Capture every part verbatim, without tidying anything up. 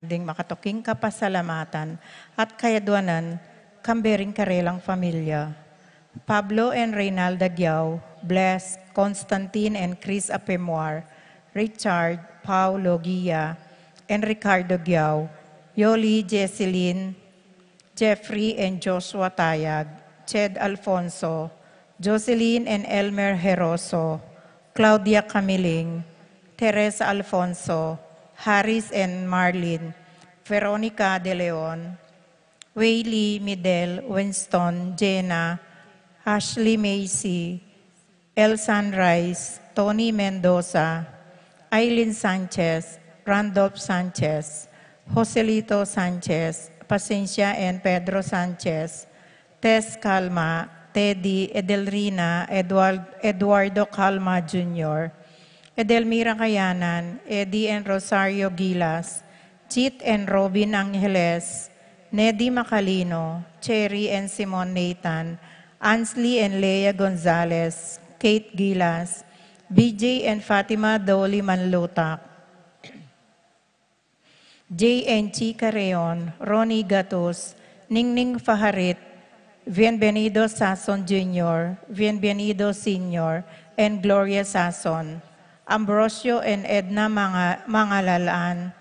ding makatuking kapasalamatan at kayadwanan kambe ring karelang familia. Pablo and Reynalda Giao, Bless, Constantine and Chris Apemuar, Richard, Paulo Gia, and Ricardo Giao, Yoli, Jesselyn, Jeffrey and Joshua Tayag, Ched Alfonso, Jocelyn and Elmer Heroso, Claudia Camiling, Teresa Alfonso, Harris and Marlin, Veronica De Leon, Waylee, Midel, Winston, Jenna, Ashley, Macy, El Sunrise, Tony Mendoza, Aileen Sanchez, Randolph Sanchez, Joselito Sanchez, Pasencia and Pedro Sanchez, Tess Calma, Teddy, Edelrina, Eduard, Eduardo Calma Junior, Edelmira Kayanan, Eddie and Rosario Gilas, Chit and Robin Angeles, Nedi Macalino, Cherry and Simon Nathan, Ansley and Lea Gonzalez, Kate Gilas, B J and Fatima Doli Manlutak, J and Chi Carreon, Ronnie Gatus, Ningning Faharit, Bienvenido Sason Junior, Bienvenido Senior, and Gloria Sason, Ambrosio and Edna Manga-, Mangalalan,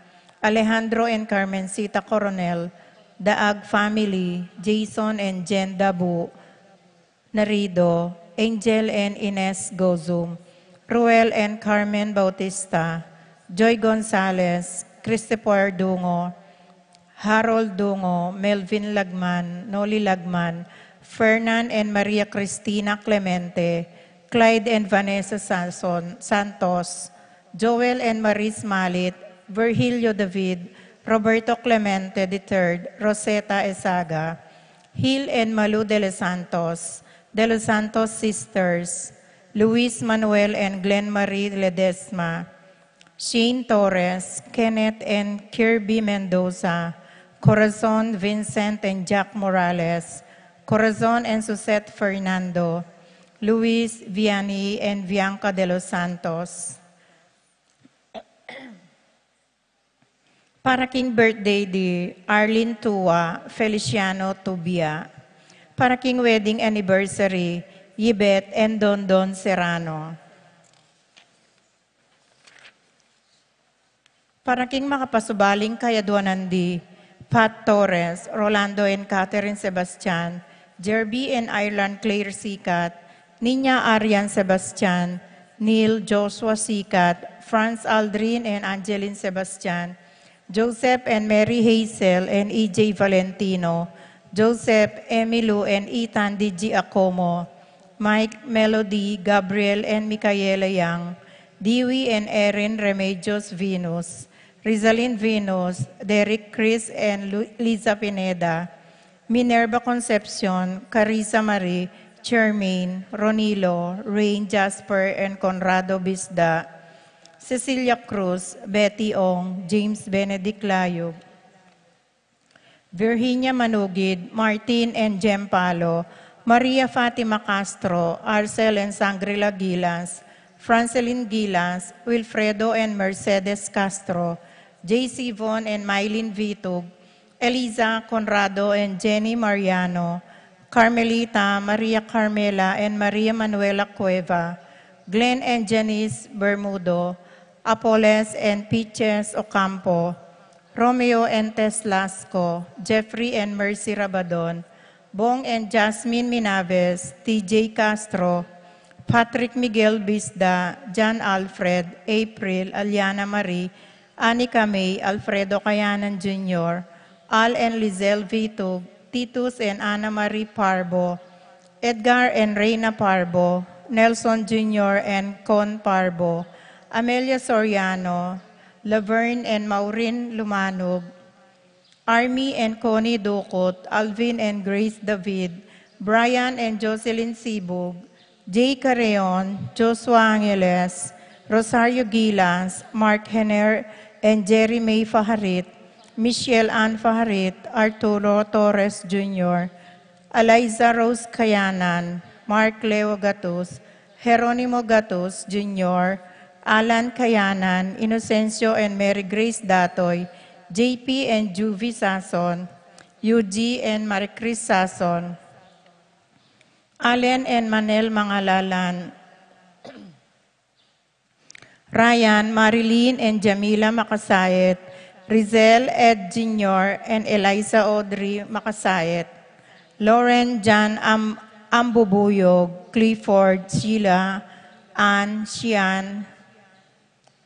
Alejandro and Carmencita Coronel, Daag family, Jason and Jen Dabu, Narido, Angel and Ines Gozum, Ruel and Carmen Bautista, Joy Gonzalez, Christopher Dungo, Harold Dungo, Melvin Lagman, Noli Lagman, Fernan and Maria Cristina Clemente, Clyde and Vanessa Sanson, Santos, Joel and Maris Malit, Virgilio David, Roberto Clemente the third, Rosetta Esaga, Hill and Malu de los Santos, De Los Santos Sisters, Luis Manuel and Glenn Marie Ledesma, Shane Torres, Kenneth and Kirby Mendoza, Corazon Vincent and Jack Morales, Corazon and Suzette Fernando, Luis Vianney and Bianca de los Santos. Para king birthday di Arlene Tua Feliciano Tubia. Para king wedding anniversary, Yvette and Dondon Serrano. Para king makapasubaling kayadwanan di Pat Torres, Rolando and Catherine Sebastian, Jerby and Ireland Claire Sikat, Nina Arian Sebastian, Neil Joshua Sikat, Franz Aldrin and Angeline Sebastian, Joseph and Mary Hazel and E J Valentino, Joseph, Emilu and Ethan D G Acomo, Mike, Melody, Gabriel and Micaela Yang, Dewey and Erin Remedios Venus, Rizalin Venus, Derek Chris and Lu-, Liza Pineda, Minerva Concepcion, Carissa Marie, Charmaine, Ronilo, Rain, Jasper and Conrado Bisda, Cecilia Cruz, Betty Ong, James Benedict Layug, Virginia Manugid, Martin and Jem Palo, Maria Fatima Castro, Arcel and Sangrila Gilas, Francelin Gilas, Wilfredo and Mercedes Castro, J C Von and Mylene Vitug, Eliza Conrado and Jenny Mariano, Carmelita, Maria Carmela and Maria Manuela Cueva, Glenn and Janice Bermudo, Apoles and Peaches Ocampo, Romeo and Tess Lasco, Jeffrey and Mercy Rabadon, Bong and Jasmine Minaves, T J Castro, Patrick Miguel Bisda, John Alfred, April, Aliana Marie, Anika May, Alfredo Kayanan Junior, Al and Lizelle Vitug, Titus and Ana Marie Parbo, Edgar and Reina Parbo, Nelson Junior and Con Parbo, Amelia Soriano, Laverne and Maureen Lumanog, Army and Connie Ducot, Alvin and Grace David, Brian and Jocelyn Sibug, Jay Carreon, Joshua Angeles, Rosario Gilas, Mark Henner and Jerry May Faharit, Michelle Ann Faharit, Arturo Torres Junior, Eliza Rose Kayanan, Mark Leo Gatus, Jeronimo Gatus Junior, Alan Kayanan, Inocencio and Mary Grace Datoy, J P and Juvie Sason, Yuji and Maricris Sason, Allen and Manel Mangalalan, Ryan, Marilyn, and Jamila Makasait, Rizel, Ed Junior, and Eliza Audrey Makasait, Lauren, Jan Am Ambubuyog, Clifford, Sheila, Ann, Shian,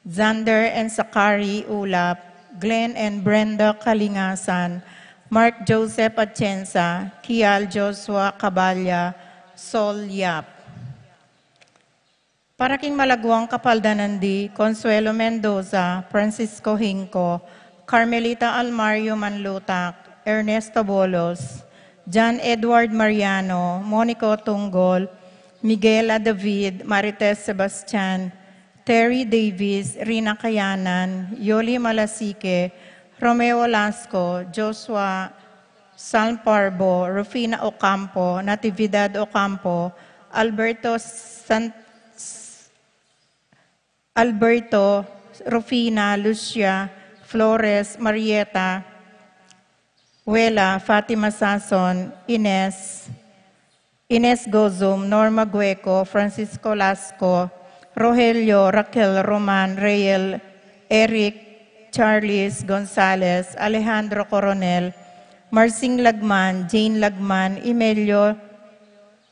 Xander and Zachary Ulap, Glenn and Brenda Kalingasan, Mark Joseph Atienza, Kial Joshua Caballa, Sol Yap. Para king malaguang kapaldanan di, Consuelo Mendoza, Francisco Hinco, Carmelita Almario Manlutak, Ernesto Bolos, John Edward Mariano, Monico Tunggol, Miguela David, Marites Sebastian, Terry Davis, Rina Kayanan, Yoli Malasique, Romeo Lasco, Joshua Salm Parbo, Rufina Ocampo, Natividad Ocampo, Alberto San Alberto, Rufina, Lucia, Flores, Marieta, Wela, Fatima Sason, Ines, Ines Gozum, Norma Gueco, Francisco Lasco, Rogelio, Raquel, Roman, Reyel, Eric, Charles Gonzalez, Alejandro Coronel, Marsing Lagman, Jane Lagman, Imelio,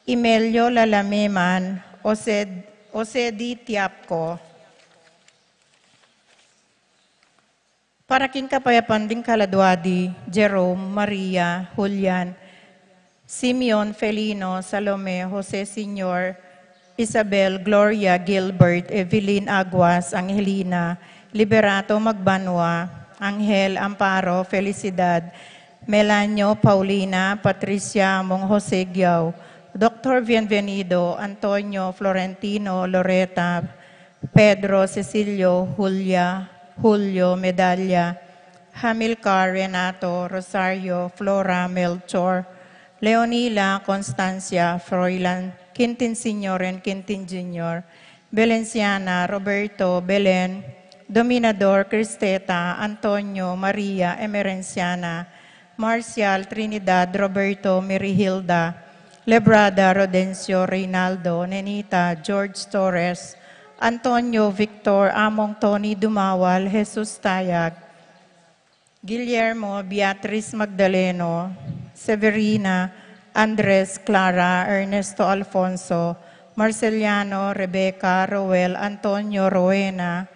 Imelio Lalameman, Osed, Osedi Tiapco. Para king kapayapan ding kaladua di, Jerome, Maria, Julian, Simeon, Felino, Salome, Jose Senior, Isabel, Gloria, Gilbert, Evelyn Aguas, Angelina, Liberato Magbanua, Angel, Amparo, Felicidad, Melanio, Paulina, Patricia, Among Jose Giao, Doctor Bienvenido, Antonio, Florentino, Loreta, Pedro, Cecilio, Julia, Julio, Medalla, Hamilcar, Renato, Rosario, Flora, Melchor, Leonila, Constancia, Froilan, Quintin Senior and Quintin Junior, Belenciana, Roberto, Belen, Dominador, Cristeta, Antonio, Maria, Emerenciana, Marcial, Trinidad, Roberto, Merihilda, Lebrada, Rodencio, Reynaldo, Nenita, George Torres, Antonio, Victor, Among Tony Dumawal, Jesus Tayag, Guillermo, Beatriz Magdaleno, Severina, Andres, Clara, Ernesto Alfonso, Marceliano, Rebecca, Roel, Antonio, Rowena,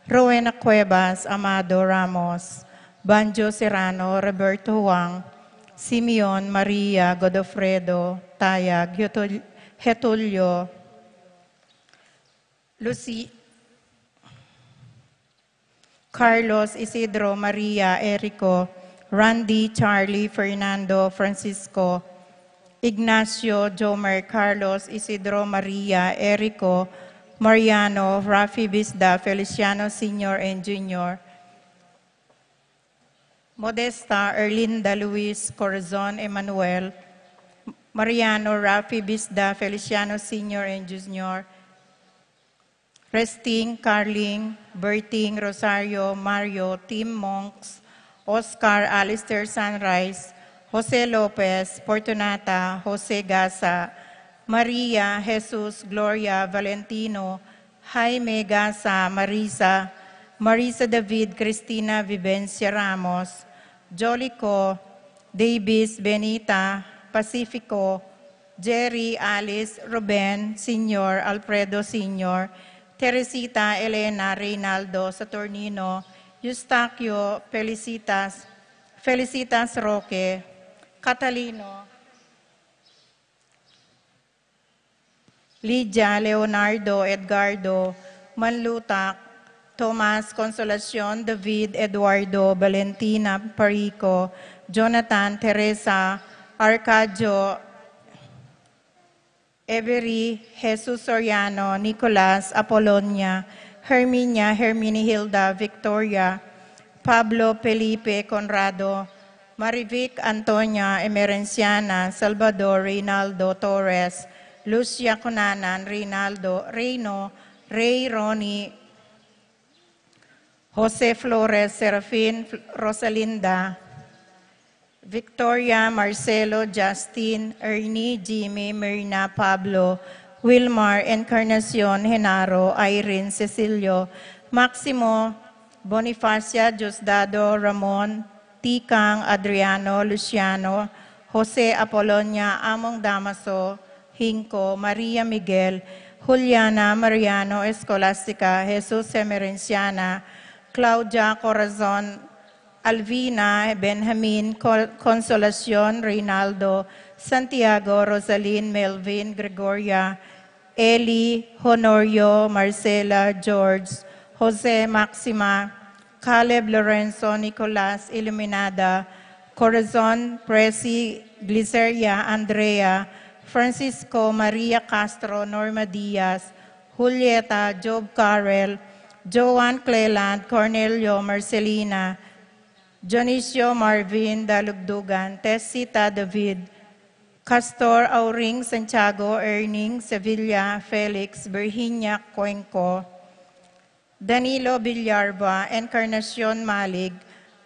Rowena Cuevas, Amado Ramos, Banjo Serrano, Roberto Huang, Simeon, Maria, Godofredo, Tayag, Getul-, Getulio, Lucy, Carlos, Isidro, Maria, Erico, Randy, Charlie, Fernando, Francisco, Ignacio, Jomer, Carlos, Isidro, Maria, Erico, Mariano, Rafi Bisda, Feliciano Senior and Junior, Modesta, Erlinda, Luis, Corazon, Emmanuel, Mariano, Rafi Bisda, Feliciano Senior and Junior, Resting, Carling, Berting, Rosario, Mario, Tim Monks, Oscar, Alistair Sunrise, Jose Lopez, Fortunata, Jose Gasa, Maria, Jesus, Gloria, Valentino, Jaime Gasa, Marisa, Marisa David, Cristina Vivencia Ramos, Jolico, Davis, Benita, Pacifico, Jerry, Alice, Ruben Senior, Alfredo Senior, Teresita, Elena, Reynaldo, Saturnino, Eustaquio, Felicitas, Felicitas Roque, Catalino, Lydia, Leonardo, Edgardo, Manlutak, Tomas, Consolacion, David, Eduardo, Valentina, Parico, Jonathan, Teresa, Arcadio, Avery, Jesus Soriano, Nicolas, Apolonia, Herminia, Herminihilda, Victoria, Pablo, Felipe, Conrado, Marivic, Antonia, Emerenciana, Salvador, Reynaldo, Torres, Lucia, Cunanan, Reynaldo, Reyno, Rey, Ronnie, Jose Flores, Serafin, Rosalinda, Victoria, Marcelo, Justin, Ernie, Jimmy, Mirna, Pablo, Wilmar, Encarnacion, Genaro, Irene, Cecilio, Maximo, Bonifacia, Diosdado, Ramon, Tikang, Adriano, Luciano, Jose, Apolonia, Among Damaso, Hinco, Maria, Miguel, Juliana, Mariano, Escolastica, Jesus, Emerenciana, Claudia, Corazon, Alvina, Benjamin, Consolacion, Reynaldo, Santiago, Rosalin, Melvin, Gregoria, Eli, Honorio, Marcela, George, Jose, Maxima, Caleb, Lorenzo, Nicolas, Iluminada, Corazon, Presi, Gliceria, Andrea, Francisco, Maria Castro, Norma Diaz, Julieta, Job Carrel, Joan Cleland, Cornelio, Marcelina, Dionisio, Marvin, Dalugdugan, Tessita, David, Castor, Auring, Santiago, Erning, Sevilla, Felix, Virginia, Cuenco, Danilo, Villarba, Encarnacion, Malig,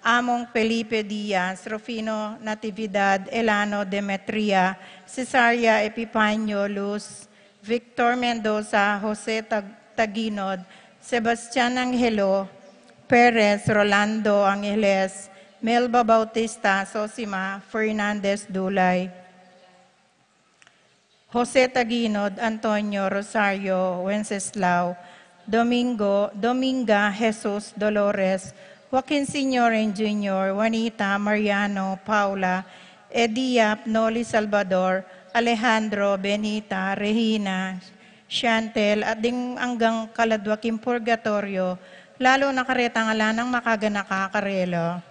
Among, Felipe, Diaz, Rufino, Natividad, Elano, Demetria, Cesaria, Epipanio, Luz, Victor, Mendoza, Jose, Taginod, Sebastian, Angelo, Perez, Rolando, Angeles, Melba, Bautista, Sosima, Fernandez, Dulay, Jose, Taginod, Antonio, Rosario, Wenceslao, Domingo, Dominga, Jesus, Dolores, Joaquin Senior and Junior, Juanita, Mariano, Paula, Edia, Noli, Salvador, Alejandro, Benita, Regina, Chantel, at ding anggang kaladwa king purgatorio, lalu na karetang ala nang makaganaka karela.